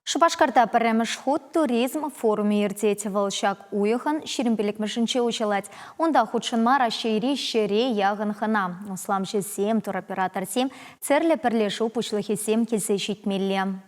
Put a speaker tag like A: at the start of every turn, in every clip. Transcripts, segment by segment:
A: Шупашкарта пӗрремӗш хут туризм форумӗ иртет. Вӑл ҫак уйӑхӑн 25-мӗшӗнче уҫӑлать. Унта хутшӑнма Раҫҫейри ҫӗре яхӑн хӑна, усламҫӑсем, туроператорсем, тӗрлӗ пӗрлешӳ пуҫлӑхӗсем килсе ҫитмелле.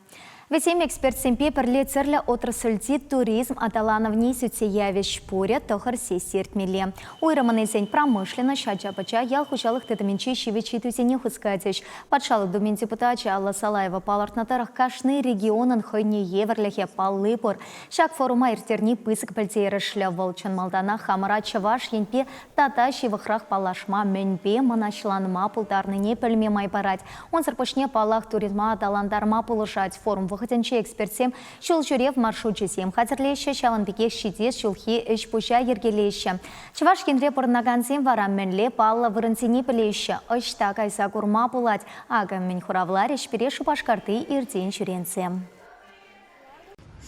A: Вӗсем экспертсемпе пӗрле тӗрлӗ отрасльти туризм аталанӑвне сӳтсе явӗҫ. Пурӗ тӑхӑр сесси иртмелле. Уйрӑммӑн илсен промышленноҫ, ача-пӑча, ял хуҫалӑх тытӑмӗнчи ҫивӗч ыйтусене хускатӗҫ. Патшалӑх Думин депутачӗ Алла Салаева палӑртнӑ тӑрӑх, кашни регионӑн хӑйне евӗрлӗхӗ палли пур. Ҫак форума ирттерни пысӑк пӗлтерӗшлӗ. Вӑл чӑн малтанах хамӑра Чӑваш Енпе тата ҫывӑхрах паллашма, мӗнпе мӑнаҫланма пултарнине пӗлме май парать. Унсӑр пуҫне, паллах, туризма аталантарма пулӑшать. Форум вӑхӑтӗнче экспертсем ҫул ҫӳрев маршручӗсем хатӗрлеҫҫӗ, ҫавӑн пекех ҫитес ҫулхи ӗҫ-пуҫа йӗркелеҫҫӗ. Чӑваш Енре пурӑнакансем вара мӗнле паллӑ вырӑнсене пӗлеҫҫӗ, ӑҫта кайса курма пулать? Акӑ мӗн хуравларӗҫ пире Шупашкарти иртен-ҫӳренсем.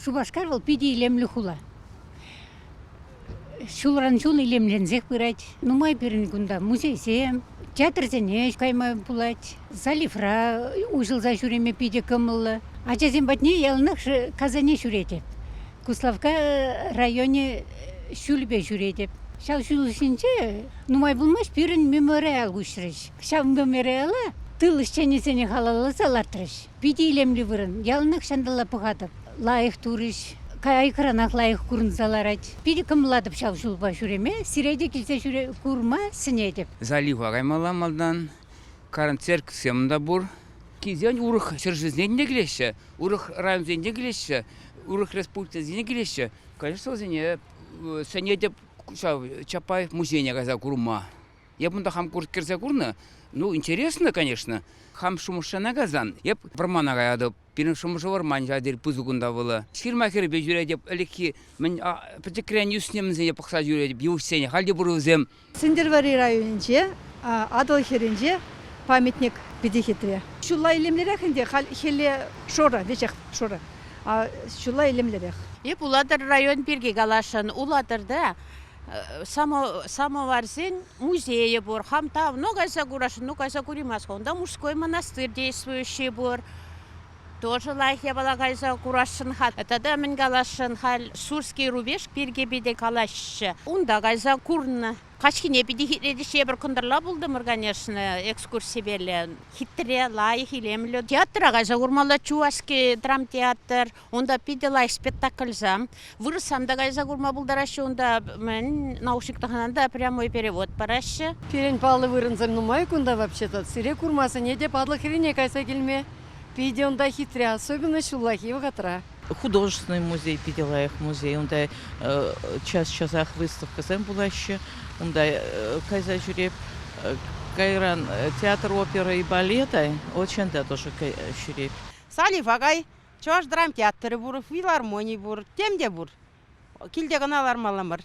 B: Шупашкар вӑл питӗ илемлӗ хула. Ҫулран ҫул илемленсех пырать. Нумай пирӗн кунта музейсем, театрсене кайма пулать. Заливра уҫӑлса ҫӳреме питӗ кӑмӑллӑ. Ачасем патне яланах Казане ҫӳретӗп. Куславкка районӗ ҫулӗпе ҫӳретӗп. Ҫав ҫул ҫинче нумай пулмасть пирӗн мемориал уҫрӗҫ. Ҫав мемориала тыл ӗҫченӗсене халалласа лартрӗҫ. Питӗ илемлӗ вырӑн. Яланах ҫанталла пӑхатӑп. Лайӑх турӗҫ. Кайӑкранах лайӑх курӑнса ларать. Питӗ кӑмӑллатӑп ҫав ҫулпа ҫӳреме. Сире те килсе ҫӳре курма сӗнетӗп.
C: Залива каймалла малтан. Концертсем та пур. Килсен урӑх ҫӗршывсенчен те килеҫҫӗ, урӑх районсенчен те килеҫҫӗ, урӑх республикӑсенчен те килеҫҫӗ. Конечно, вӗсене сӗнетӗп ҫав Чапаев музейне кайса курма. Эп унта хам кӗрсе курнӑ. Ну, интересно, конечно. Хам Шӑмӑршана кайсан, эп вӑрмана каятӑп. Пирӗн Шӑмӑршӑ вӑрман ҫав тери пысӑк унта вӑл. Ҫырма хӗрӗпе ҫӳретӗп. Ӗлӗкхи мӗн пӗчӗкрен ӳснӗ пӑхса ҫӳретӗп йывӑҫсене. Халь те пур вӗсем.
D: Сӗнтӗрвӑрри районӗнче, Атӑл хӗрринче памятник питӗ хитре. Ҫулла илемлӗрех ӗнтӗ, халь хӗлле шурӑ, веҫех шурӑ. Ҫулла илемлӗрех.
E: Эп Улатӑр район пирки каласшӑн. Улатӑрта самоварсен музейӗ пур. Хам давно кайса курасшӑн, ну кайса кураймас-ха. Унта мужской монастырь действующий пур. Тоже лайӑх япала кайса курасшӑн-ха. Тата мӗн каласшӑн, халь Сурский рубеж пирки питӗ калаҫҫӗ. Унта кайса курнӑ. Каҫхине питӗ хитре эпир кӑнтӑрла пултӑмӑр, конечно, экскурсипеле. Хитре, лайӑх, илемлӗ. Театра кайса курмалла, Чувашский драмтеатр. Унта питӗ лайӑх спектакльсем. Вырӑссем та кайса курма пултараҫҫӗ унта. Мӗн, наушник тӑхӑнан та прямой перевод параҫҫӗ.
F: Пирӗн паллӑ вырӑнсем нумай кунта вообще-то. Сире курма сӗнетӗп Атӑл хӗррине кайса килме. Питӗ унта хитре, особенно ҫуллахи вӑхӑтра.
G: Художественный музей питӗ лайӑх музей. Унта час-часах выставкӑсем пулаҫҫӗ. Унта кайса ҫӳреп. Кайран театр оперы и балета очень та тоже ҫӳреп.
H: Салифа кай, Чӑваш драмтеатрӗ пур, филармони пур, тем те пур. Килте кӑна лармалла мар.